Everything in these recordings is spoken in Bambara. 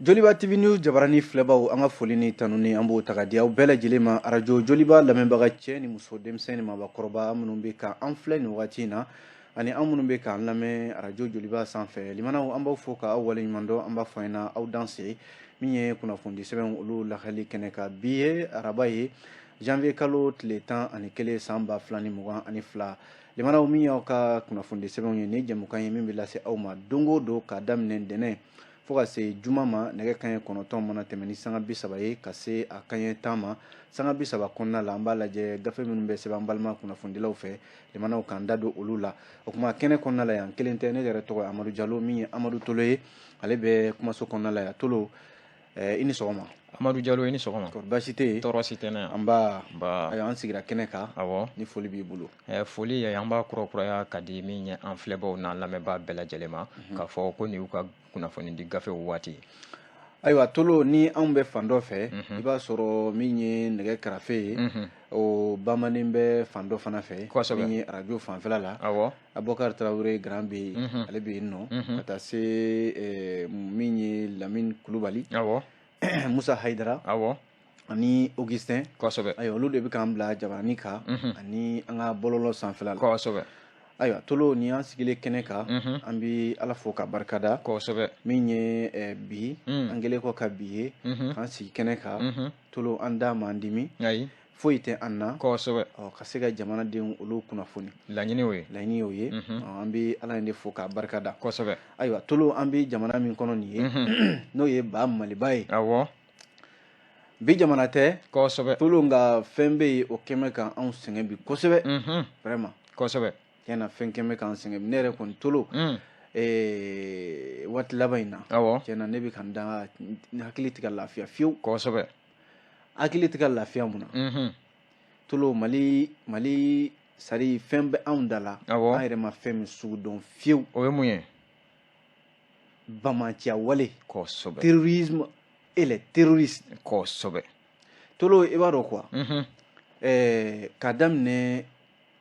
Joliba TV News jabarani filɛbaw, an ka foli ni tanuni, an b'o ta ka di aw bɛɛ lajɛlen ma. Arajo Joliba lamɛnbaga cɛ ni muso, denmisɛn ni maabakɔrɔba minnu bɛ ka an filɛ nin wagati in na, ani an minnu bɛ k'an lamɛn arajo Joliba sanfɛ, limanaw, an b'aw fo ka aw waleɲuman dɔn. An b'a fɔ an ɲɛna aw danse. Min ye kunnafoni sɛbɛn olu lakali kɛnɛ kan, bi ye araba ye, janvier kalo tile 11, san 2022. Limanaw, min y'aw ka kunnafoni sɛbɛnw ye, nin jɛmukan ye min bɛ lase aw ma don o don k'a daminɛ ntɛnɛn fo ka se juma ma, nɛgɛ kanɲɛ 9 mana tɛmɛ ni sanga 30 ye ka se a kanɲɛ 10 ma, sanga 30 kɔnɔna la, an b'a lajɛ gafe minnu bɛ sɛbɛn an balima kunnafonidilaw fɛ, limanaw, k'an da don olu la. O kuma kɛnɛ kɔnɔna la yan, kelen tɛ. Ne yɛrɛ tɔgɔ ye Amadu Jalo, min ye Amadu Tolo ye, ale bɛ kumaso kɔnɔna la yan. Tolo, i ni sɔgɔma. Amadu Jalo, i ni sɔgɔma. Kɔri baasi tɛ yen? Tɔɔrɔ si tɛ ne yan. An ba. Ba. Ayiwa, an sigira kɛnɛ kan. Awɔ. Ni foli b'i bolo. Foli ye, an b'a kurakuraya ka di min ye an filɛbaw n'an lamɛnbaa bɛɛ lajɛlen ma, k'a fɔ ko nin y'u ka kunnafoni di gafew waati. Ayiwa Tolo, ni anw bɛ fan dɔ fɛ, i b'a sɔrɔ min ye nɛgɛ karafe ye, o bamanin bɛ fan dɔ fana fɛ, min ye arajo fanfɛla la. Abubakar Tarawele Grand bɛ yen, ale bɛ yen nɔ, ka taa se min ye Lamine Kulubali, Musa Hayidara ani Augustin. Ayiwa, olu de bɛ k'an bila jabarani kan ani an ka bɔlɔlɔ sanfɛla la. Ayiwa Tolo, ni an sigilen kɛnɛ kan, an bɛ Ala fo ka barikada. Min ye bi, an kɛlen kɔ ka bi ye k'an sigi kɛnɛ kan, Tolo, an da m'an dimi, foyi tɛ an na. Ɔ, ka se ka jamanadenw olu kunnafoni. Laɲini y'o ye. Laɲini y'o ye. An bɛ Ala in de fo k'a barikada. Ayiwa Tolo, an bɛ jamana min kɔnɔ nin ye, n'o ye ba Maliba ye. Bi jamana tɛ. Tolo, nka fɛn bɛ yen, o kɛmɛ ka anw sɛgɛn bi kosɛbɛ. Vraiment. Tiɲɛna, fɛn kɛmɛ k'an sɛgɛn. Ne yɛrɛ kɔni Tolo, waati laban in na, tiɲɛna, ne bɛ ka n da, n hakili tɛ ka lafiya fiyewu. Hakili tɛ ka lafiya mun na, Tolo? Mali sari, fɛn bɛ anw da la, an yɛrɛ ma fɛn min sugu dɔn fiyewu. O ye mun ye? Bamaciya wale. Terrorisme et les terroristes. Tolo, i b'a dɔn quoi, k'a daminɛ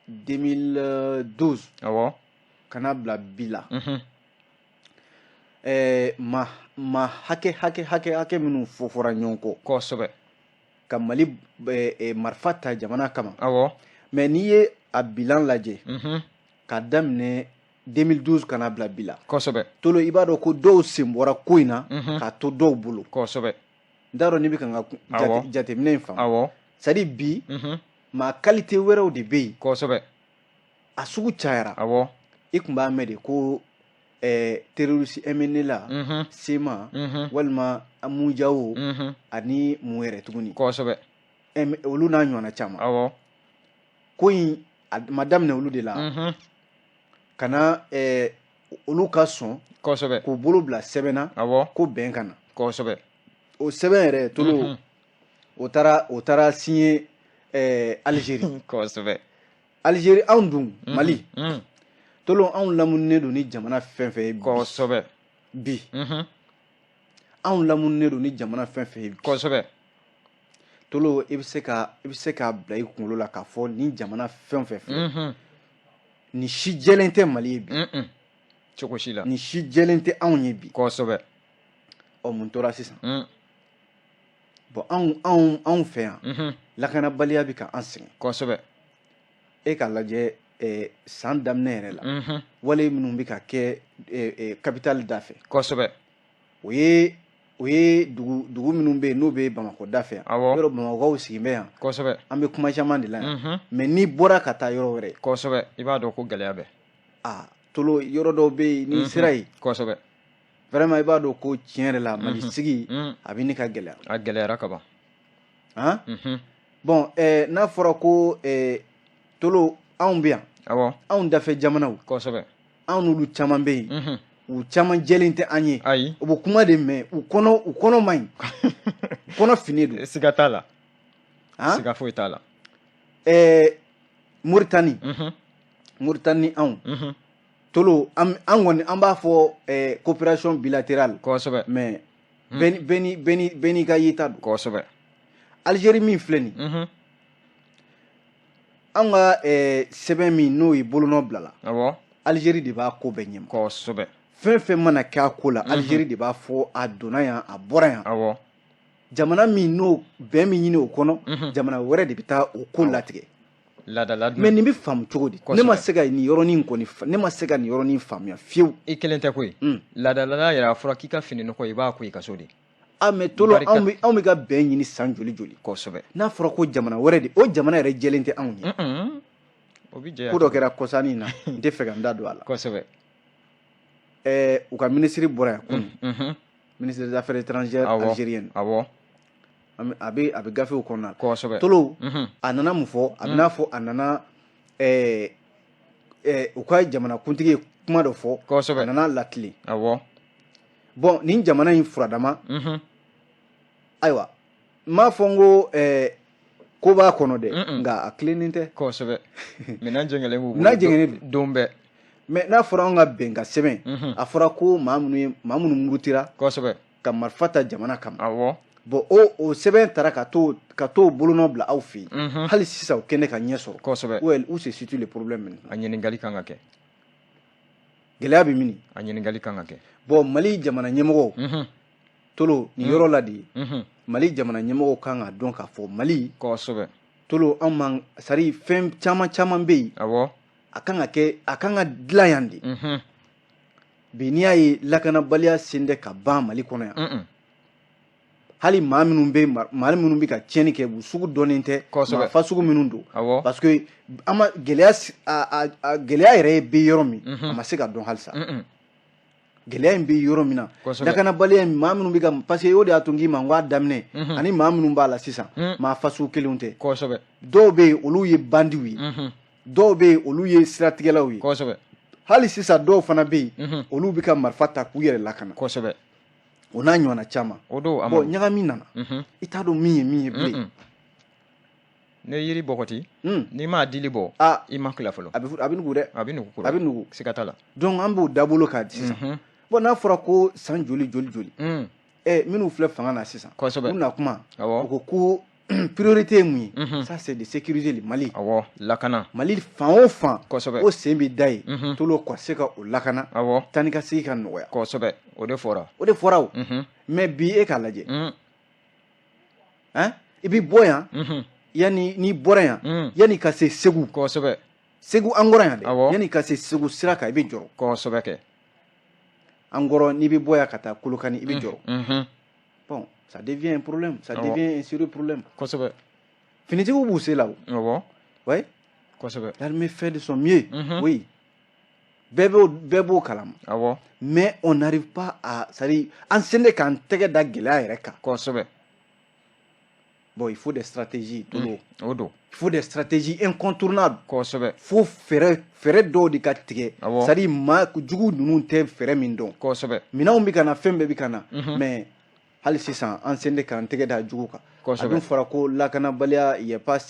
2012 ka n'a bila bi la, ma hakɛ hakɛ hakɛ hakɛ minnu fɔ fɔra ɲɔgɔn kɔ ka Mali marifa ta jamana kama, mais n'i ye a bilan lajɛ k'a daminɛ 2012 ka n'a bila bi la, Tolo, i b'a dɔn ko dɔw sen bɔra ko in na k'a to dɔw bolo. N t'a dɔn n'i bɛ ka n ka jateminɛ in faamu. C'est à dire bi, maa qualité wɛrɛw de bɛ yen. A sugu cayara. I tun b'a mɛn de ko terroriste MNLA, CMA, walima Mujao, ani mun yɛrɛ tuguni, olu n'a ɲɔgɔnna caman. Ko in a ma daminɛ olu de la ka na olu ka sɔn k'u bolo bila sɛbɛn na ko bɛn ka na. O sɛbɛn yɛrɛ, Tolo, o taara signer Algérie. Algérie, anw dun Mali, Tolo, anw lamuninen don ni jamana fɛn fɛn ye bi. Bi, anw lamuninen don ni jamana fɛn fɛn ye bi. Tolo, i bɛ se k'a bila i kunkolo la k'a fɔ ni jamana fɛn fɛn filɛ nin, si jɛlen tɛ Mali ye bi. Cogo si la. Nin si jɛlen tɛ anw ye bi. Ɔ, mun tora sisan? Bon, anw fɛ yan, lakanabaliya bɛ ka an sɛgɛn. E k'a lajɛ, san daminɛ yɛrɛ la, wale minnu bɛ ka kɛ capitale da fɛ, o ye dugu minnu bɛ yen, n'o bɛ Bamakɔ da fɛ yan. Yɔrɔ Bamakɔkaw sigilen bɛ yan. An bɛ kuma caman de la yan, mais n'i bɔra ka taa yɔrɔ wɛrɛ, I b'a dɔn ko gɛlɛya bɛ. Aa Tolo, yɔrɔ dɔw bɛ yen, n'i sera yen, vraiment, i b'a dɔn ko tiɲɛ yɛrɛ la, Mali sigi a bɛ ne ka gɛlɛya. A gɛlɛyara ka ban. Han, bon, n'a fɔra ko Tolo, anw bɛ yan, anw dafɛ jamanaw, anw n'olu caman bɛ yen, u caman jɛlen tɛ an ye. Ayi. U bɛ kuma de mɛn, u kɔnɔ man ɲi, u kɔnɔ finen don. Siga t'a la. Siga foyi t'a la. Moritani, Moritani, anw Tolo, an kɔni, an b'a fɔ coopération bilatérale, mais bɛɛ n'i ka yeta don. Algérie min filɛ nin, an ka sɛbɛn min n'o ye bolonɔ bila la, Algérie de b'a ko bɛɛ ɲɛma. Fɛn fɛn mana kɛ a ko la, Algérie de b'a fɔ a donna yan, a bɔra yan. Jamana min n'o bɛn min ɲini o kɔnɔ, jamana wɛrɛ de bɛ taa o ko latigɛ. Mais nin bɛ faamu cogo di? Ne ma se ka nin yɔrɔnin kɔni, ne ma se ka nin yɔrɔnin faamuya fiyewu. I kelen tɛ koyi. Laadala yɛrɛ, a fɔra k'i ka fini nɔgɔ, i b'a ko i ka so de. Ah, mais Tolo, anw bɛ ka bɛn ɲini san joli joli. N'a fɔra ko jamana wɛrɛ de, o jamana yɛrɛ jɛlen tɛ anw ye. O bɛ jɛya. Ko dɔ kɛra kɔsannin na, n tɛ fɛ ka n da don a la. U ka minisiri bɔra yan kunun, ministre des Affaires étrangères algérienne. A bɛ gafew kɔnɔna la. Tolo, a nana mun fɔ? A bɛ n'a fɔ a nana u ka jamanakuntigi ye kuma dɔ fɔ. A nana latilen. Bon, nin jamana in furadama, ayiwa, n m'a fɔ n ko ko b'a kɔnɔ dɛ, nka a tilennen tɛ. Kosɛbɛ, minɛn jɛngɛlen b'u bolo. Minɛn jɛngɛnnen don bɛɛ. Mais n'a fɔra anw ka bɛnkan sɛbɛn, a fɔra ko maa minnu ye, maa minnu murutira ka marifa ta jamana kama. Bon, o sɛbɛn taara ka t'o bolonɔ bila aw fɛ yen, hali sisan o kɛnɛ ka ɲɛ sɔrɔ. Où se situe le problème maintenant? A ɲininkali kan ka kɛ. Gɛlɛya bɛ min? A ɲininkali kan ka kɛ. Bon, Mali jamana ɲɛmɔgɔw, Tolo, nin yɔrɔ la de ye, Mali jamana ɲɛmɔgɔw kan ka dɔn k'a fɔ Mali, Tolo, anw man, c'est à dire fɛn caman caman bɛ yen, a kan ka kɛ, a kan ka dilan yan de. Bi, n'i y'a ye lakanabaliya sen tɛ ka ban Mali kɔnɔ yan, hali maa minnu bɛ, maa minnu bɛ ka tiɲɛni kɛ, u sugu dɔnnen tɛ, maa fa sugu minnu don. Parce que an ma gɛlɛya, a gɛlɛya yɛrɛ bɛ yɔrɔ min, a ma se ka dɔn halisa. Gɛlɛya in bɛ yɔrɔ min na, lakanabaliya in, maa minnu bɛ ka, parce que o de y'a to n k'i ma n ko a daminɛ ani maa minnu b'a la sisan, maa fasugu kelenw tɛ. Dɔw bɛ yen, olu ye bandiw ye. Dɔw bɛ yen, olu ye siratigɛlaw ye. Hali sisan, dɔw fana bɛ yen, olu bɛ ka marifa ta k'u yɛrɛ lakana. O n'a ɲɔgɔnna caman. O don. Bon, ɲagami nana, i t'a dɔn min ye min ye bilen. Ne yiri bɔgɔti, n'i m'a dili bɔ, i ma tila fɔlɔ. A bɛ nugu dɛ. A bɛ nugu. A bɛ nugu. Siga t'a la. Donc an b'o dabolo kan sisan. Bon, n'a fɔra ko san joli joli joli, minnu filɛ fanga na sisan, u na kuma, u ko ko priorité ye mun ye? Ça, c'est de sécuriser le Mali. Awɔ, lakana. Mali fan o fan, o sen bɛ da yen, Tolo, ka se ka o lakana, taa ni ka segin ka nɔgɔya. Kosɛbɛ, o de fɔra. O de fɔra o. Mais bi, e k'a lajɛ, hein, i bɛ bɔ yan, yanni n'i bɔra yan, yanni ka se Segu. Segu, an kɔrɔ yan dɛ, yanni ka se Segu sira kan, i bɛ jɔrɔ. Kosɛbɛ kɛ. An kɔrɔ, n'i bɛ bɔ yan ka taa Kolokani, i bɛ jɔrɔ. Bon, ça devient un problème, ça devient un sérieux problème. Finitigiw b'u se la o. Ouais. L'armée fait de son mieux. Oui. Bɛɛ b'o kalama. Mais on n'arrive pas à, c'est-à-dire an sen tɛ k'an tɛgɛ da gɛlɛya yɛrɛ kan. Bon, il faut des stratégies, Tolo. O don. Il faut des stratégies incontournables. Fo fɛɛrɛ dɔw de ka tigɛ. C'est-à-dire maa jugu ninnu tɛ fɛɛrɛ min dɔn. Minɛnw bɛ ka na, fɛn bɛɛ bɛ ka na. Mais hali sisan, an sen tɛ k'an tɛgɛ da jugu kan. A dun fɔra ko lakanabaliya, il y a pas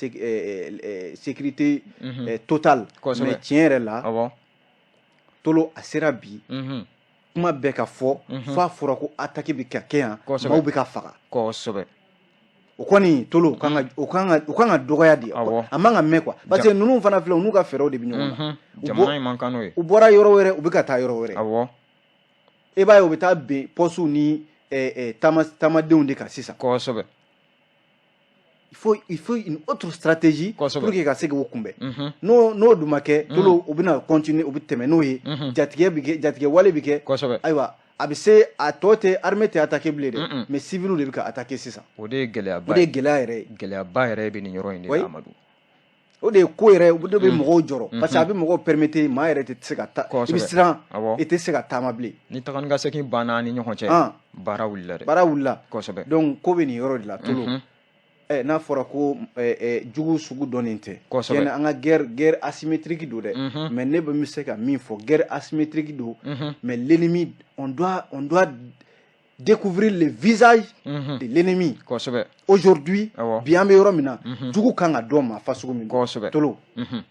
sécurité totale. Mais tiɲɛ yɛrɛ la, Tolo, a sera bi, kuma bɛɛ ka fɔ, f'a fɔra ko attaque bɛ ka kɛ yan, maaw bɛ ka faga. O kɔni, Tolo, o kan ka dɔgɔya de. A man ka mɛn quoi, parce que ninnu fana filɛ, u n'u ka fɛɛrɛw de bɛ ɲɔgɔn na. Jamana in man kan n'o ye. U bɔra yɔrɔ wɛrɛ, u bɛ ka taa yɔrɔ wɛrɛ. E b'a ye, u bɛ taa ben pɔsiw ni taamadenw de kan sisan. Il faut une autre stratégie pour que ka se k'o kunbɛn. N'o dun ma kɛ, Tolo, u bɛna continuer, u bɛ tɛmɛ n'o ye, jatigɛ bɛ kɛ, jatigɛ wale bɛ kɛ. Ayiwa, a bɛ se a tɔ tɛ, armée tɛ attaquer bilen dɛ, mais civil de bɛ ka attaquer sisan. O de ye gɛlɛyaba. O de ye gɛlɛya yɛrɛ ye. Gɛlɛyaba yɛrɛ bɛ nin yɔrɔ in de la, Amadu. O de ye ko yɛrɛ, o de bɛ mɔgɔw jɔrɔ, parce que a bɛ mɔgɔw permettre, maa yɛrɛ tɛ se ka taa, i bɛ siran, i tɛ se ka taama bilen. Ni taga ni ka segin banna ni ɲɔgɔn cɛ, baara wulila dɛ. Baara wulila. Donc ko bɛ nin yɔrɔ de la, Tolo. N'a fɔra ko jugu sugu dɔnnen tɛ. Tiɲɛna, an ka guerre asymétrique don dɛ. Mais ne bɛ se ka min fɔ, guerre asymétrique don, mais l'ennemi, on doit découvrir le visage de l'ennemi. Aujourd'hui, bi, an bɛ yɔrɔ min na, jugu kan ka dɔn maa fasugu min don. Tolo,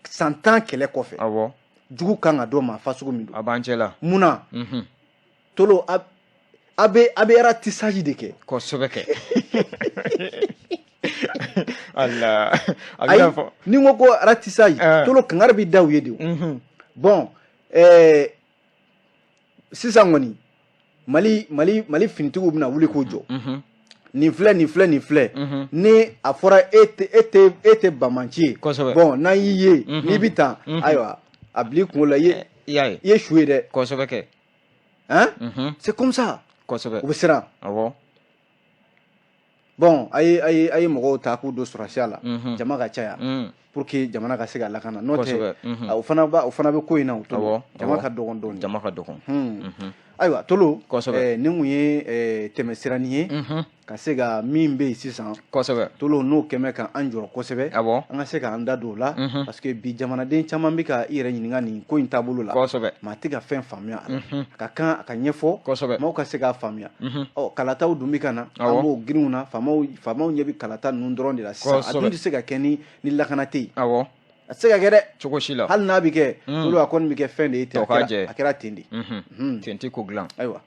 san 10 kɛlɛ kɔfɛ, jugu kan ka dɔn maa fasugu min don. A b'an cɛ la. Mun na, Tolo, a bɛ ratissage de kɛ? Kosɛbɛ kɛ. Allah. Ayi, ni n ko ko ratissage, Tolo, kangari bɛ da u ye de. Bon, Sisan kɔni, Mali finitigiw bɛna wuli k'u jɔ. Nin filɛ, nin filɛ, nin filɛ. Ni a fɔra e tɛ banbanci ye, bon, n'an y'i ye n'i bɛ tan, ayiwa, a bil'i kunkolo la, i ye I y'a ye. I ye su ye dɛ. Kosɛbɛ kɛ. Hein, c'est comme ça. U bɛ siran. Bon, a ye mɔgɔw ta k'u don sɔrɔsiya la, jama ka caya pour que jamana ka se ka lakana. N'o tɛ, o fana bɛ ko in na. O Tolo, jama ka dɔgɔn dɔɔnin. Jama ka dɔgɔn. Ayiwa Tolo, nin kun ye tɛmɛsiranin ye ka se ka min bɛ yen sisan. Tolo, n'o kɛmɛ ka an jɔrɔ kosɛbɛ, an ka se k'an da don o la, parce que bi jamanaden caman bɛ ka i yɛrɛ ɲininka nin ko in taabolo la. Maa tɛ ka fɛn faamuya a la. A ka kan a ka ɲɛfɔ, maaw ka se k'a faamuya. Ɔ, kalataw dun bɛ ka na, an b'o girinw na. Faamaw ɲɛ bɛ kalata ninnu dɔrɔn de la sisan. A dun tɛ se ka kɛ ni lakana tɛ yen. A tɛ se ka kɛ dɛ. Cogo si la. Hali n'a bɛ kɛ, Tolo, a kɔni bɛ kɛ fɛn de ye ten, a kɛra ten de. Ten tɛ ko dilan. Ayiwa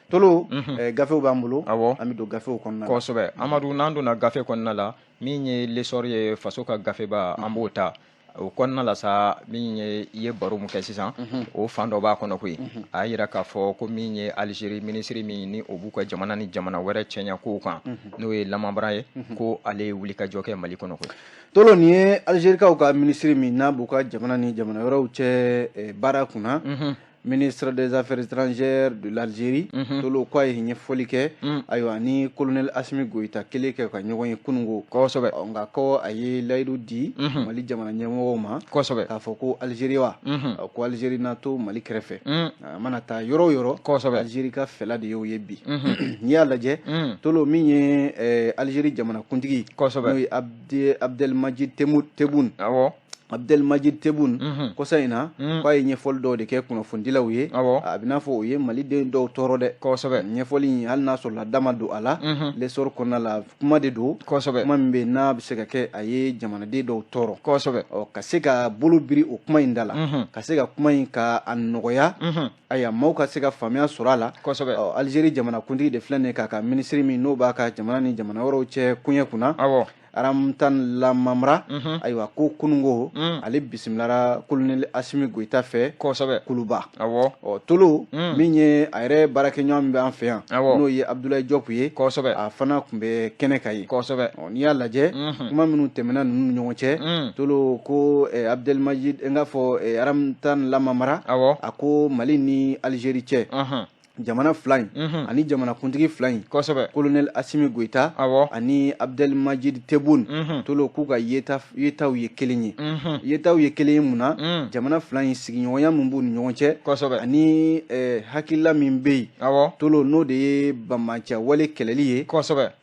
Tolo, gafew b'an bolo. An bɛ don gafew kɔnɔna la. Kosɛbɛ Amadu, n'an donna gafe kɔnɔna la, min ye L'Essor ye, faso ka gafeba, an b'o ta. O kɔnɔna la sa, min ye i ye baro mun kɛ sisan, o fan dɔ b'a kɔnɔ koyi. A y'a yira k'a fɔ ko min ye Alizeri minisiri min ni o b'u ka jamana ni jamana wɛrɛ cɛɲa kow kan, n'o ye Lamamra ye, ko ale ye wulikajɔ kɛ Mali kɔnɔ koyi. Tolo, nin ye Alizerikaw ka minisiri min n'a b'u ka jamana ni jamana wɛrɛw cɛ baara kunna, ministre des Affaires étrangères de l'Algérie. Tolo, ko a ye ɲɛfɔli kɛ. Ayiwa, ni colonel Assimi Goïta kelen kɛ ka ɲɔgɔn ye kununko. Nka ko a ye layidu di Mali jamana ɲɛmɔgɔw ma k'a fɔ ko Algérie wa, ko Algérie n'a to Mali kɛrɛfɛ, a mana taa yɔrɔ o yɔrɔ. Algérie ka fɛla de y'o ye bi. N'i y'a lajɛ Tolo, min ye Algérie jamana kuntigi, n'o ye Abdelmadjid Tebboune, Abdelmadjid Tebboune, kɔsa in na, k'a ye ɲɛfɔli dɔw de kɛ kunnafonidilaw ye. A bɛ n'a fɔ o ye maliden dɔw tɔɔrɔ dɛ. Ɲɛfɔli in, hali n'a sɔrɔ la da ma don a la, L'Essor kɔnɔna la, kuma de don, kuma min bɛ yen n'a bɛ se ka kɛ a ye jamanaden dɔw tɔɔrɔ. Ɔ, ka se ka bolo biri o kuma in da la, ka se ka kuma in ka a nɔgɔya, ayiwa, maaw ka se ka faamuya sɔrɔ a la. Ɔ, Algérie jamanakuntigi de filɛ nin ye k'a ka minisiri min n'o b'a ka jamana ni jamana wɛrɛw cɛ koɲɛ kunna, Ramtan Lamamra. Ayiwa, ko kununko ale bisimilara colonel Assimi Goïta fɛ Kuluba. Ɔ Tolo, min ye a yɛrɛ baarakɛɲɔgɔn min bɛ an fɛ yan, n'o ye Abdoulaye Diop ye, a fana tun bɛ kɛnɛ kan yen. Ɔ, n'i y'a lajɛ, kuma minnu tɛmɛna ninnu ni ɲɔgɔn cɛ, Tolo, ko Abdelmajid, n k'a fɔ Ramtan Lamamra, a ko Mali ni Algérie cɛ, jamana fila in ani jamanakuntigi fila in, colonel Assimi Goïta ani Abdelmadjid Tebboune, Tolo, k'u ka yetaw ye kelen ye. Yetaw ye kelen ye mun na? Jamana fila in, sigiɲɔgɔnya min b'u ni ɲɔgɔn cɛ, ani hakilila min bɛ yen, Tolo, n'o de ye banbanciya wale kɛlɛli ye,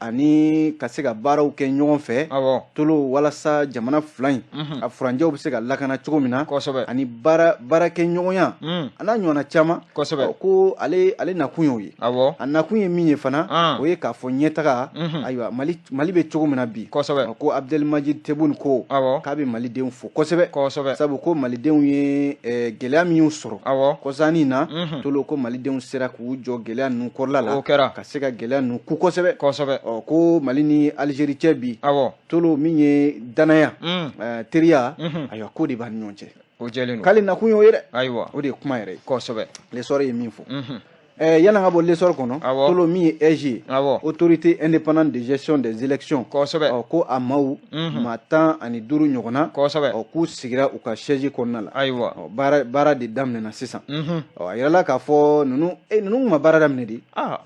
ani ka se ka baaraw kɛ ɲɔgɔn fɛ, Tolo, walasa jamana fila in a furancɛw bɛ se ka lakana cogo min na, ani baarakɛɲɔgɔnya, a n'a ɲɔgɔnna caman. Ko ale nakun y'o ye. A nakun ye min ye fana, o ye k'a fɔ ɲɛtaga. Ayiwa, Mali bɛ cogo min na bi, ko Abdelmadjid Tebboune ko k'a bɛ malidenw fo kosɛbɛ, sabu ko malidenw ye gɛlɛya min y'u sɔrɔ kɔsannin na, Tolo, ko malidenw sera k'u jɔ gɛlɛya ninnu kɔrɔla la, ka se ka gɛlɛya ninnu ku kosɛbɛ. Ɔ, ko Mali ni Algérie cɛ bi, Tolo, min ye danaya, teriya, ayiwa, k'o de b'a ni ɲɔgɔn cɛ. O jɛlen don. K'ale nakun y'o ye dɛ. O de ye kuma yɛrɛ ye. L'Essor ye min fɔ. Yanni an ka bɔ L'Essor kɔnɔ, Tolo, min ye AIGE ye, Autorité indépendante de gestion des élections, ɔ, ko a maaw maa 15 ɲɔgɔnna, ɔ, k'u sigira u ka siège kɔnɔna la. Ɔ, baara de daminɛna sisan. Ɔ, a yirala k'a fɔ ninnu kun ma baara daminɛ de. Aa,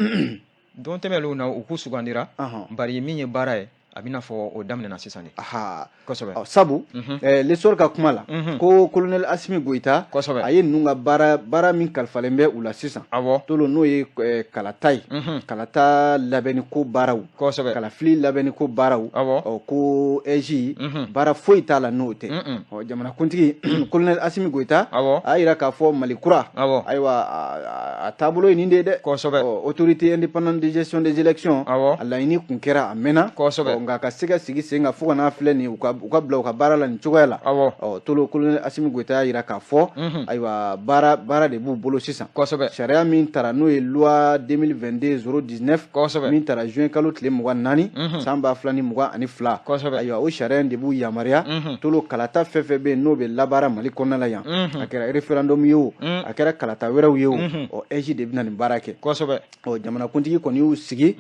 don tɛmɛnlenw na, u k'u sugandira, bari min ye baara ye, a bɛna fɔ o daminɛna sisan de. Ɔ, sabu L'Essor ka kuma la, ko colonel Assimi Goïta, a ye ninnu ka baara min kalifalen bɛ u la sisan, Tolo, n'o ye kalata ye, kalata labɛnni ko baaraw, kalafili labɛnni ko baaraw. Ɔ, ko AIGE, baara foyi t'a la n'o tɛ. Ɔ, jamanakuntigi colonel Assimi Goïta, a y'a yira k'a fɔ Mali kura, ayiwa, a taabolo ye nin de ye dɛ. Ɔ, Autorité indépendante de gestion des élections, a laɲini kun kɛra a mɛnna. Ɔ, Nka ka se ka sigi sen kan fo ka n'a filɛ nin u ka bila u ka baara la nin cogoya la. Ɔ, Tolo, colonel Asimi Goyita y'a jira k'a fɔ, ayiwa, baara de b'u bolo sisan. Sariya min tara, n'o ye loi 2022 019, min tara juin kalo tile 24 san 2022, ayiwa, o sariya in de b'u yamaruya. Tolo, kalata fɛn fɛn bɛ yen n'o bɛ labaara Mali kɔnɔna la yan, a kɛra référendum ye o, a kɛra kalata wɛrɛw ye o, ɔ, AIGE de bɛna nin baara kɛ. Ɔ, jamanakuntigi kɔni y'u sigi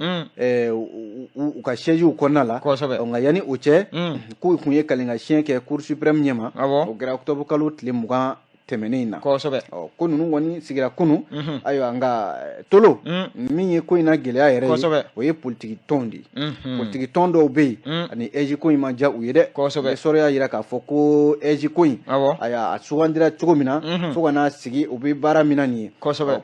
u ka siègew kɔnɔna la. Ɔ, nka yanni o cɛ, k'u tun ye kalenka siɲɛ kɛ Cour suprême ɲɛma. O kɛra octobre kalo tile 20 tɛmɛnen in na. Ɔ, ko ninnu kɔni sigira kunun. Ayiwa, nka Tolo, min ye ko in na gɛlɛya yɛrɛ ye, o ye politiki tɔnw de ye. Politiki tɔn dɔw bɛ yen, ani AIGE ko in ma diya u ye dɛ. L'Essor y'a jira k'a fɔ ko AIGE ko in, ayiwa, a sugandira cogo min na fo ka n'a sigi u bɛ baara min na nin ye,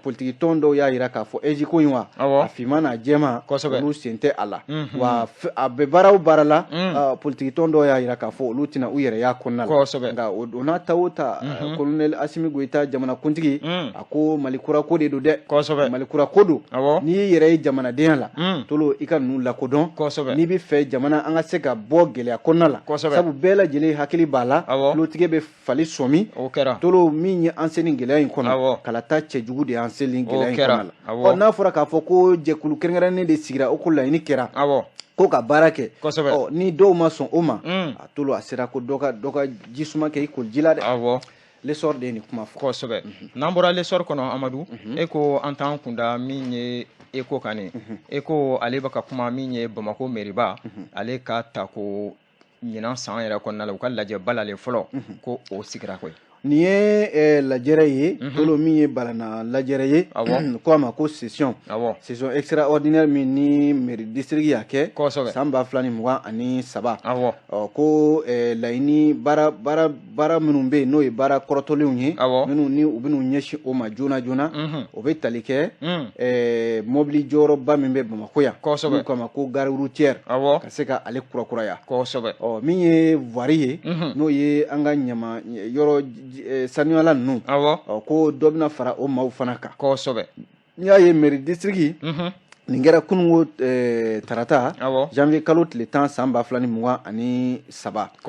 politiki tɔn dɔw y'a jira k'a fɔ AIGE ko in wa, a finman n'a jɛman, olu sen tɛ a la. Wa a bɛ baara o baara la, politiki tɔn dɔw y'a jira k'a fɔ olu tɛna u yɛrɛ y'a kɔnɔna la. Nka o n'a ta o ta, colonel Asimi Goyita, jamanakuntigi, a ko Mali kura ko de don dɛ. Mali kura ko don. N'i y'i yɛrɛ ye jamanadenya la, Tolo, i ka ninnu lakodɔn n'i bɛ fɛ jamana an ka se ka bɔ gɛlɛya kɔnɔna la, sabu bɛɛ lajɛlen hakili b'a la, tulotigɛ bɛ fali sɔmi. Tolo, min ye an se nin gɛlɛya in kɔnɔ, kalata cɛjugu de y'an se nin gɛlɛya in kɔnɔ la. Ɔ, n'a fɔra k'a fɔ ko jɛkulu kɛrɛnkɛrɛnnen de sigira, o ko laɲini kɛra ko ka baara kɛ, ɔ, ni dɔw ma sɔn o ma, a Tolo, a sera ko dɔ ka ji suma kɛ i koliji la dɛ. L'Essor de ye nin kuma fɔ. Kosɛbɛ. N'an bɔra L'Essor kɔnɔ, Amadu, e ko an t'an kunda min ye Écho kan nin. Écho ale bɛ ka kuma min ye Bamakɔ meriba ale ka tako ɲinan san yɛrɛ kɔnɔna la, u ka lajɛba la fɔlɔ ko o sigira koyi. Nin ye lajɛrɛ ye, Tolo, min ye balana lajɛrɛ ye, ko a ma ko session extraordinaire min ni mairie district y'a kɛ san 2023. Ɔ, ko laɲini baara minnu bɛ yen, n'o ye baara kɔrɔtɔlenw ye, minnu ni u bɛn'u ɲɛsin o ma joona joona, o bɛ tali kɛ mobili jɔyɔrɔba min bɛ Bamakɔ yan, n'u k'a ma ko gare routière, ka se ka ale kurakuraya. Ɔ, min ye voirie ye, n'o ye an ka ɲama yɔrɔ sanuyala ninnu, ɔ, ko dɔ bɛna fara o maaw fana kan. N'i y'a ye mairie district, nin kɛra kununko tarata, janvier kalo tile 10 san 2023.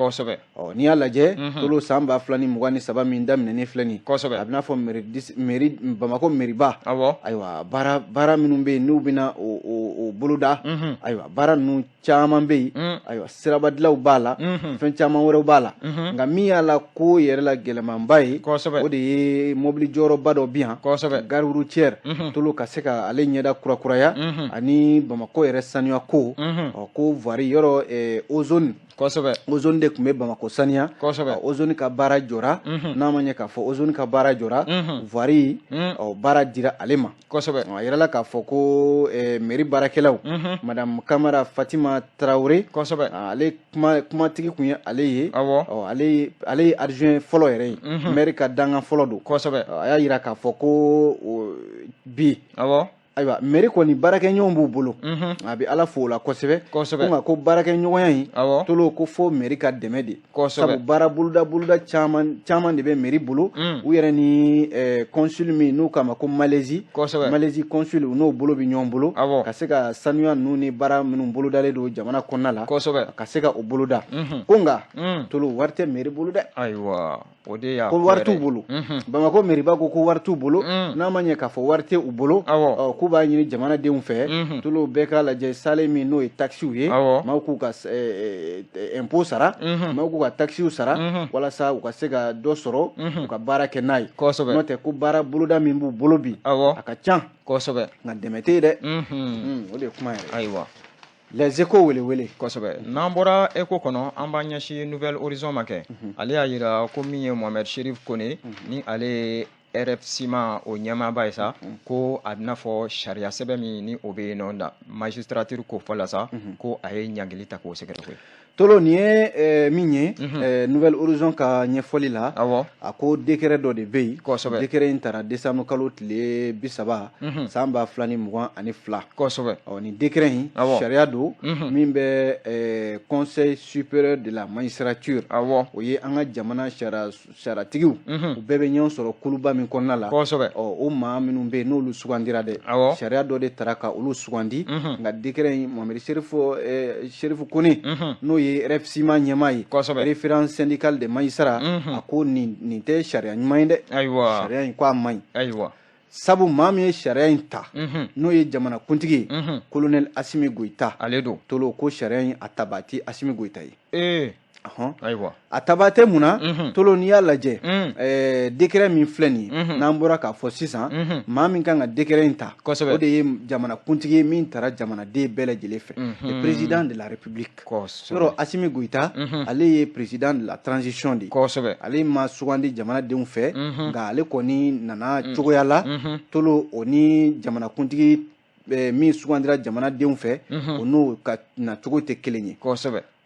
Ɔ, n'i y'a lajɛ, Tolo, san 2023 min daminɛnen filɛ nin, a bɛna fɔ mairie Bamakɔ meriba, ayiwa, baara minnu bɛ yen n'u bɛna o boloda, ayiwa, baara ninnu caman bɛ yen. Ayiwa, sirabadilaw b'a la, fɛn caman wɛrɛw b'a la. Nka min y'a la ko yɛrɛ la gɛlɛmanba ye, o de ye mobili jɔyɔrɔba dɔ bi yan, gare routière, Tolo, ka se ka ale ɲɛda kurakuraya, ani Bamakɔ yɛrɛ sanuya ko. Ɔ, ko voirie yɔrɔ, ozone, ozone de tun bɛ Bamakɔ saniya. Ozone ka baara jɔra. N'a ma ɲɛ k'a fɔ ozone ka baara jɔra, voirie, ɔ, baara dira ale ma. A yirala k'a fɔ ko mairie baarakɛlaw, madame Kamara Fatima Traoré, ale kumatigi tun ye ale ye. Ɔ, ale ye adjoint fɔlɔ yɛrɛ ye, maire ka dangan fɔlɔ don. A y'a yira k'a fɔ ko bi, ayiwa, mairie kɔni baarakɛɲɔgɔn b'u bolo, a bɛ Ala fo o la kosɛbɛ. Ko nka ko baarakɛɲɔgɔnya in, Tolo, ko fo mairie ka dɛmɛ de, sabu baara boloda caman caman de bɛ mairie bolo. U yɛrɛ ni consul min n'u k'a ma ko Malaisie, Malaisie consul, n'o bolo bɛ ɲɔgɔn bolo ka se ka sanuya ninnu ni baara minnu bolodalen don jamana kɔnɔna la, ka se ka o boloda. Ko nka, Tolo, wari tɛ mairie bolo dɛ. Ayiwa, o de y'a ko wari t'u bolo. Bamakɔ meriba ko wari t'u bolo. N'a ma ɲɛ k'a fɔ wari tɛ u bolo, k'u b'a ɲini jamanadenw fɛ, Tolo, bɛɛ k'a lajɛ sale min n'o ye taxiw ye, maaw k'u ka impôt sara, maaw k'u ka taxiw sara, walasa u ka se ka dɔ sɔrɔ u ka baara kɛ n'a ye. N'o tɛ, ko baara boloda min b'u bolo bi, a ka ca, nka dɛmɛ tɛ yen dɛ. O de ye kuma yɛrɛ. Ayiwa. Les Échos welewele. Kosɛbɛ. N'an bɔra Écho kɔnɔ, an b'an ɲɛsin Nouvel Horizon ma kɛ. Ale y'a yira ko min ye Mohamed Cherif Kone, ni ale ye RFSIMA o ɲɛmaaba ye sa, ko a bɛna fɔ sariya sɛbɛn min ni o bɛ yen nɔ da magistrature ko fɔ la sa, ko a ye ɲangili ta k'o sɛgɛrɛ koyi. Tolo, nin ye min ye Nouvel Horizon ka ɲɛfɔli la, a ko décret dɔ de bɛ yen. Décret in tara décembre kalo tile 30 san 2022. Ɔ, nin décret in, sariya don min bɛ Conseil supérieur de la magistrature, o ye an ka jamana sariyatigiw, u bɛɛ bɛ ɲɔgɔn sɔrɔ kuluba min min kɔnɔna la, ɔ, o maa minnu bɛ yen n'olu sugandira dɛ, sariya dɔ de tara ka olu sugandi. Nka décret in, Mohamed Chérif Kone, n'o ye RFSYMA ɲɛmaa ye, référent syndical des magistrats, a ko nin tɛ sariya ɲuman ye dɛ. Sariya in ko a man ɲi. Sabu maa min ye sariya in ta, n'o ye jamanakuntigi ye, colonel Assimi Goïta, ale don. Tolo, ko sariya in a tabaa tɛ Assimi Goïta ye. Ɔhɔn. Ayiwa. A tabaa tɛ mun na? Tolo, n'i y'a lajɛ, décret min filɛ nin ye, n'an bɔra k'a fɔ sisan, maa min kan ka décret in ta, o de ye jamanakuntigi ye min tara jamanaden bɛɛ lajɛlen fɛ, le président de la République. Yɔrɔ Assimi Goïta, ale ye président de la transition de ye. Ale ma sugandi jamanadenw fɛ, nka ale kɔni nana cogoya la. Tolo, o ni jamanakuntigi min sugandira jamanadenw fɛ, o n'o ka nacogo tɛ kelen ye.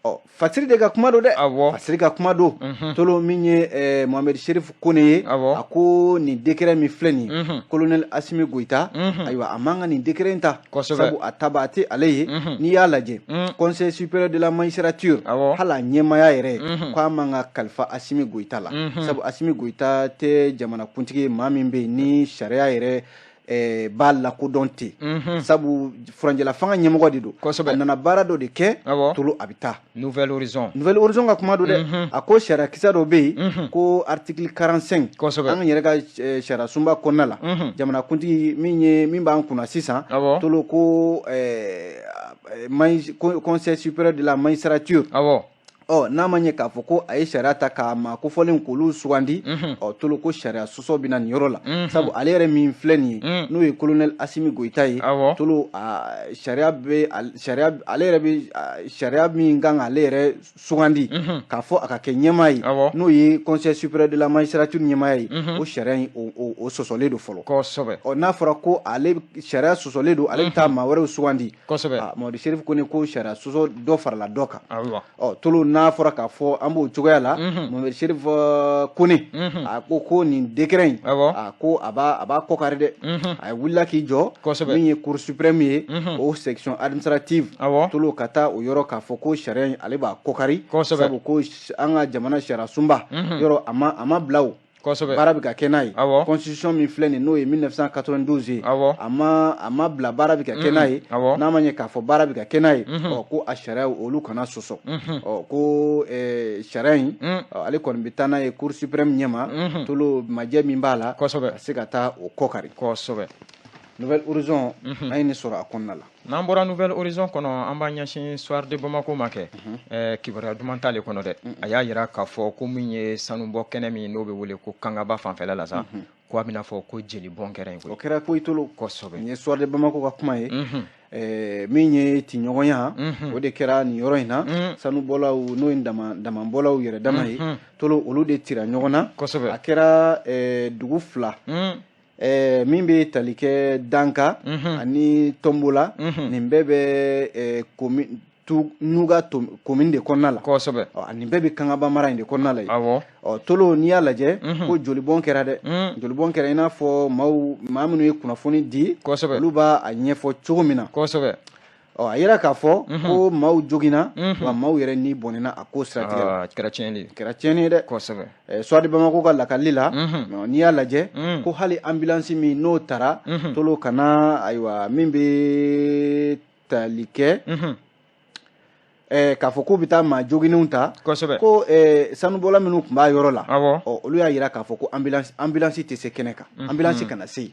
Ɔ, Fasiri de ka kuma don dɛ. Fasiri ka kuma don. Tolo, min ye Mohamed Chérif Kone ye, a ko nin décret min filɛ nin ye, colonel Assimi Goïta, ayiwa, a man ka nin décret in ta, sabu a tabaa tɛ ale ye. N'i y'a lajɛ, Conseil supérieur de la magistrature, hali a ɲɛmaaya yɛrɛ, k'a man ka kalifa Assimi Goïta la, sabu Assimi Goïta tɛ jamanakuntigi ye maa min bɛ yen ni sariya yɛrɛ b'a lakodɔn ten, sabu furancɛla fanga ɲɛmɔgɔ de don. A nana baara dɔ de kɛ. Tolo, a bɛ taa. Nouvel Horizon. Nouvel Horizon ka kuma don dɛ. A ko sariyakisɛ dɔ bɛ yen ko article 45, an yɛrɛ ka sariya sunba kɔnɔna la, jamanakuntigi min ye min b'an kunna sisan, Tolo, ko Conseil supérieur de la magistrature, ɔ, n'a ma ɲɛ k'a fɔ ko a ye sariya ta k'a maa kofɔlen k'olu sugandi, ɔ, Tolo, ko sariya sɔsɔ bɛ na nin yɔrɔ la, sabu ale yɛrɛ min filɛ nin ye, n'o ye colonel Assimi Goïta ye, Tolo, a sariya bɛ sariya, ale yɛrɛ bɛ sariya min kan k'ale yɛrɛ sugandi k'a fɔ a ka kɛ ɲɛmaa ye, n'o ye Conseil supérieur de la magistrature ɲɛmaaya ye, o sariya in o sɔsɔlen don fɔlɔ. Ɔ, n'a fɔra ko ale sariya sɔsɔlen don, ale bɛ taa maa wɛrɛw sugandi. Mamadu Chérif Kone ko sariya sɔsɔ dɔ farala dɔ kan. Ɔ, Tolo, n'a fɔra k'a fɔ an b'o cogoya la, Mohamed Chérif Kone, a ko nin décret in, a ko a b'a kɔkari dɛ. A wulila k'i jɔ min ye Cour suprême ye, o section administrative, Tolo, ka taa o yɔrɔ k'a fɔ ko sariya in, ale b'a kɔkari, sabu ko an ka jamana sariya sunba yɔrɔ, a ma bila o baara bɛ ka kɛ n'a ye. Constitution min filɛ nin, n'o ye 1992 ye, a ma bila, baara bɛ ka kɛ n'a ye. N'a ma ɲɛ k'a fɔ baara bɛ ka kɛ n'a ye, ɔ, ko a sariya olu kana sɔsɔ. Ɔ, ko sariya in, ale kɔni bɛ taa n'a ye Cour suprême ɲɛma. Tolo, majɛ min b'a la, ka se ka taa o kɔkari. Nouvel Horizon, an ye nin sɔrɔ a kɔnɔna la. N'an bɔra Nouvel Horizon kɔnɔ, an b'an ɲɛsin Soir de Bamako ma kɛ. Kibaruya duman t'ale kɔnɔ dɛ. A y'a yira k'a fɔ ko min ye sanubɔ kɛnɛ min n'o bɛ wele ko Kangaba fanfɛla la sa, ko a bɛna fɔ ko jelibɔn kɛra yen koyi. O kɛra koyi, Tolo. Nin ye Soir de Bamako ka kuma ye. Min ye tiɲɔgɔnya, o de kɛra nin yɔrɔ in na. Sanubɔlaw, n'o ye damabɔlaw yɛrɛ dama ye, Tolo, olu de tira ɲɔgɔn na. A kɛra dugu fila min bɛ tali kɛ Danka ani Tɔnbola. Nin bɛɛ bɛ Nuga commune de kɔnɔna la. Nin bɛɛ bɛ Kangaba mara in de kɔnɔna la yen. Ɔ, Tolo, n'i y'a lajɛ, ko jolibɔn kɛra dɛ. Jolibɔn kɛra i n'a fɔ maaw, maa minnu ye kunnafoni di, olu b'a a ɲɛfɔ cogo min na. Ɔ, a yira k'a fɔ ko maaw joginna, wa maaw yɛrɛ ni bɔnɛna a ko siratigɛ la. Kɛra tiɲɛni ye. Kɛra tiɲɛni ye dɛ. Soir de Bamako ka lakali la, n'i y'a lajɛ, ko hali ambulance min n'o taara, Tolo, ka na, ayiwa, min bɛ tali kɛ k'a fɔ k'u bɛ taa maa joginnenw ta, ko sanubɔla minnu tun b'a yɔrɔ la, ɔ, olu y'a yira k'a fɔ ko ambulance tɛ se kɛnɛ kan, ambulance kana se yen,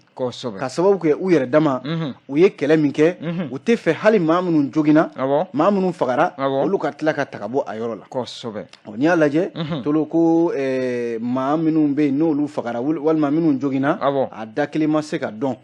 ka sababu kɛ u yɛrɛ dama u ye kɛlɛ min kɛ, u tɛ fɛ hali maa minnu joginna, maa minnu fagara, olu ka tila ka ta ka bɔ a yɔrɔ la. Ɔ, n'i y'a lajɛ, Tolo, ko maa minnu bɛ yen n'olu fagara walima minnu joginna, a da kelen ma se ka dɔn,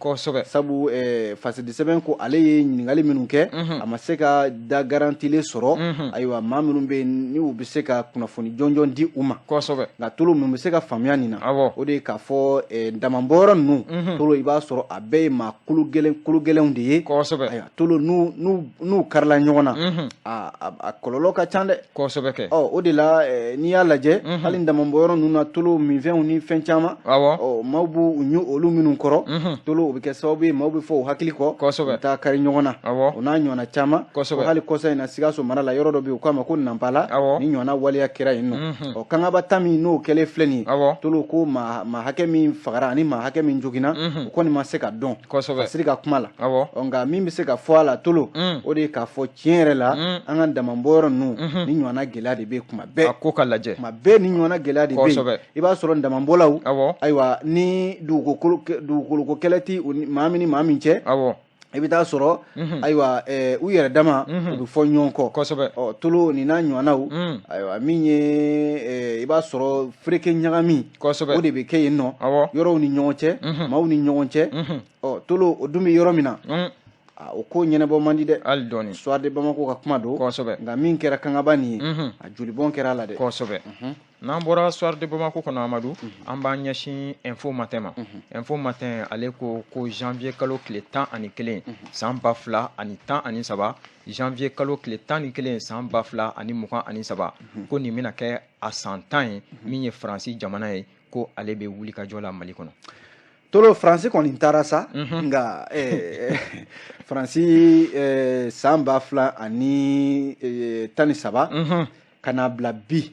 sabu fasidi sɛbɛn ko ale ye ɲininkali minnu kɛ, a ma se ka da garantilen sɔrɔ. Ayiwa, maa minnu bɛ yen ni u bɛ se ka kunnafoni jɔnjɔn di u ma. Nka Tolo, mun bɛ se ka faamuya nin na? O de ye k'a fɔ damabɔyɔrɔ ninnu, Tolo, i b'a sɔrɔ a bɛɛ ye maa kolo gɛlɛn kolo gɛlɛnw de ye. Ayiwa, Tolo, n'u karila ɲɔgɔn na, a kɔlɔlɔ ka ca dɛ. Kosɛbɛ kɛ. Ɔ, o de la, n'i y'a lajɛ, hali damabɔyɔrɔ ninnu na, Tolo, minfɛnw ni fɛn caman, ɔ, maaw b'u ɲu olu minnu kɔrɔ, Tolo, o bɛ kɛ sababu ye maaw bɛ fɔ u hakili kɔ, u taa kari ɲɔgɔn na, o n'a ɲɔgɔnna caman. Hali kɔsa in na, Sikaso mara la. la, yɔrɔ dɔ bɛ yen, u k'a ma ko Nanpala, ni ɲɔgɔnna waleya kɛra yen nɔ. Ɔ, Kangaba ta min n'o kɛlen filɛ nin ye, Tolo, ko maa hakɛ min fagara ani maa hakɛ min joginna, o kɔni ma se ka dɔn Fasiri ka kuma la. Ɔ, nka min bɛ se ka fɔ a la, Tolo, o de ye k'a fɔ tiɲɛ yɛrɛ la, an ka damabɔyɔrɔ ninnu, ni ɲɔgɔnna gɛlɛya de bɛ yen kuma bɛɛ. A ko ka lajɛ. Kuma bɛɛ ni ɲɔgɔnna gɛlɛya de bɛ yen. I b'a sɔrɔ damabɔlaw, ayiwa, ni dugukoloko kɛlɛ ti maa min ni maa min cɛ, i bɛ taa sɔrɔ, ayiwa, u yɛrɛ dama u bɛ fɔ ɲɔgɔn kɔ. Ɔ, Tolo, nin n'a ɲɔgɔnnaw, ayiwa, min ye, i b'a sɔrɔ fereke ɲagami, o de bɛ kɛ yen nɔ, yɔrɔw ni ɲɔgɔn cɛ, maaw ni ɲɔgɔn cɛ. Ɔ, Tolo, o dun bɛ yɔrɔ min na, o ko ɲɛnabɔ man di dɛ. Hali dɔɔni. Soir de Bamako ka kuma don. Nka min kɛra Kangaba nin ye, a jolibɔn kɛra a la dɛ. Kosɛbɛ. N'an bɔra Soir de Bamako kɔnɔ, Amadu, an b'an ɲɛsin Info Matin ma. Info Matin, ale ko ko janvier kalo tile 11 san 2013, janvier kalo tile 11 san 2023, ko nin bɛna kɛ a san 10 ye min ye Faransi jamana ye, ko ale bɛ wuli ka jɔ la Mali kɔnɔ. Tolo, Faransi kɔni taara sa, nka Faransi san 2013 ka n'a bila bi,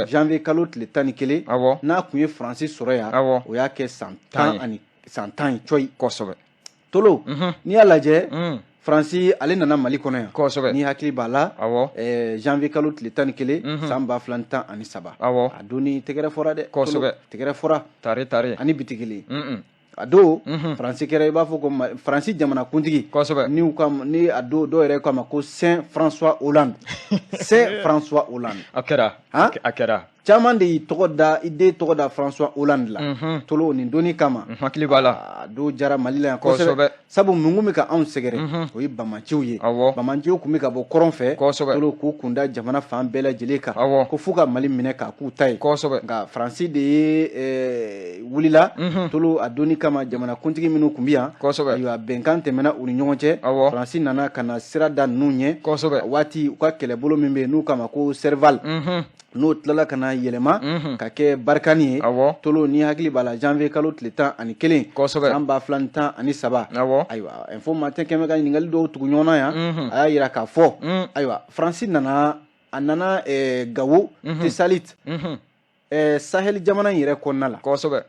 janvier kalo tile 11, n'a tun ye Faransi sɔrɔ yan, o y'a kɛ san 10 ani san 10 ye cɔyi. Tolo, n'i y'a lajɛ, Faransi ale nana Mali kɔnɔ yan. N'i hakili b'a la, janvier kalo tile 11 san 2013, a don ni tɛgɛrɛ fɔra dɛ. Tɛgɛrɛ fɔra. Tare tare. Ani bitikili. A don, Faransi kɛra i b'a fɔ ko Faransi jamanakuntigi. Ni u ka ni a don, dɔw yɛrɛ k'a ma ko Saint François Hollande, Saint François Hollande. A kɛra, a kɛra. Caman de y'i tɔgɔ da, i den tɔgɔ da François Hollande la. Tolo, nin donni kama, hakili b'a la. A don jara Mali la yan kosɛbɛ, sabu mun kun bɛ ka anw sɛgɛrɛ, o ye bamaciw ye. Bamaciw kun bɛ ka bɔ kɔrɔn fɛ, Tolo, k'u kunda jamana fan bɛɛ lajɛlen kan, ko f'u ka Mali minɛ k'a k'u ta ye. Nka Faransi de ye wulila, Tolo, a donni kama, jamanakuntigi minnu kun bɛ yan, ayiwa, bɛnkan tɛmɛna u ni ɲɔgɔn cɛ. Faransi nana ka na sira da ninnu ɲɛ. Waati u ka kɛlɛbolo min bɛ yen n'u kama ko Serval, n'o tilala ka na yɛlɛma ka kɛ Barkhane ye. Tolo, ni hakili b'a la, janvier kalo tile 11 san 2013, ayiwa, Info Matin kɛmɛ ka ɲininkali dɔw tugu ɲɔgɔn na yan, a y'a yira k'a fɔ, ayiwa, Faransi nana, a nana Gawo, Tesalit, Sahel jamana in yɛrɛ kɔnɔna la.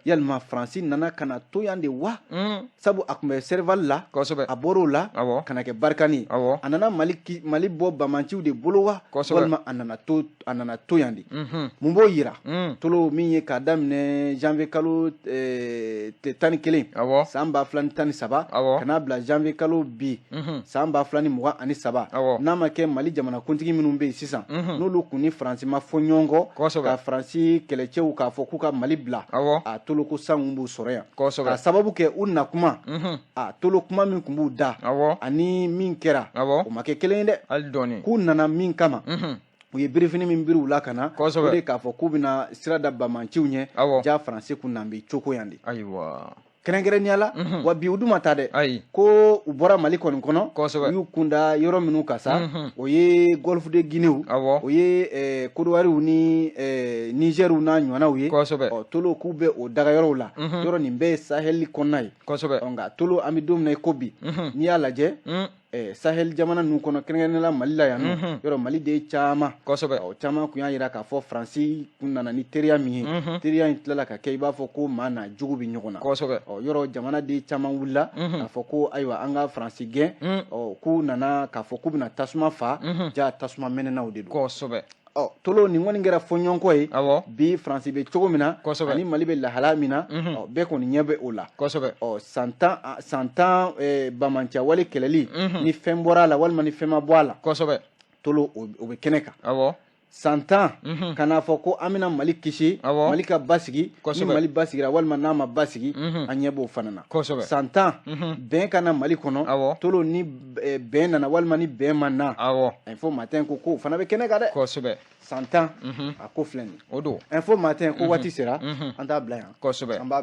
Yalima Faransi nana ka na to yan de wa? Sabu a tun bɛ Serval la, a bɔr'o la ka na kɛ Barkhane ye. A nana Mali Mali bɔ bamaciw de bolo wa, walima a nana to yan de? Mun b'o yira, Tolo? Min ye k'a daminɛ janvier kalo tile 11 san 2013 ka n'a bila janvier kalo bi san 2023, n'a ma kɛ Mali jamanakuntigi minnu bɛ yen sisan, n'olu kun ni Faransi ma fɔ ɲɔgɔn kɔ ka Faransi kɛlɛcɛw k'a fɔ k'u ka Mali bila, a Tolo, ko san b'u sɔrɔ yan, k'a sababu kɛ u na kuma, a Tolo, kuma min tun b'u da ani min kɛra, o ma kɛ kelen ye dɛ. Hali dɔɔni. K'u nana min kama, u ye birifini min biri u la ka na, o de k'a fɔ k'u bɛna sira da bamaciw ɲɛ. Ja Faransi kun na bɛ cogo yan de. Kɛrɛnkɛrɛnnenya la wa, bi u dun ma taa dɛ. Ko u bɔra Mali kɔni kɔnɔ, u y'u kunda yɔrɔ minnu kan sa, o ye Golfe de Guinée, o ye Kodowariw ni Nigɛriw n'a ɲɔgɔnnaw ye. Ɔ, Tolo, k'u bɛ o daga yɔrɔw la, yɔrɔ nin bɛɛ ye Sahel kɔnɔna ye. Nka Tolo, an bɛ don min na i ko bi, n'i y'a lajɛ, Sahel jamana ninnu kɔnɔ, kɛrɛnkɛrɛnnenya la Mali la yan nɔ, yɔrɔ Mali de caman, o caman kun y'a yira k'a fɔ Faransi kun nana ni teriya min ye, teriya in tilala ka kɛ i b'a fɔ ko maa n'a jugu bɛ ɲɔgɔn na. Ɔ, yɔrɔ jamana den caman wulila k'a fɔ ko ayiwa, an ka Faransi gɛn. Ɔ, k'u nana k'a fɔ k'u bɛna tasuma fa, ja tasuma mɛnɛnaw de don. Ɔ, Tolo, nin kɔni kɛra fɔɲɔgɔnkɔ ye. Bi Faransi bɛ cogo min na ani Mali bɛ lahala min na, ɔ, bɛɛ kɔni ɲɛ bɛ o la. Ɔ, san 10, san 10 bamanciya wale kɛlɛli, ni fɛn bɔra a la walima ni fɛn ma bɔ a la, Tolo, o bɛ kɛnɛ kan. San 10 ka n'a fɔ ko an bɛna Mali kisi, Mali ka basigi, ni Mali basigira walima n'a ma basigi, an ɲɛ b'o fana na. San 10 bɛn ka na Mali kɔnɔ, Tolo, ni bɛn nana walima ni bɛn ma na, Info Matin ko k'o fana bɛ kɛnɛ kan dɛ. San 10, a ko filɛ nin. O don. Info Matin ko waati sera, an t'a bila yan. An b'a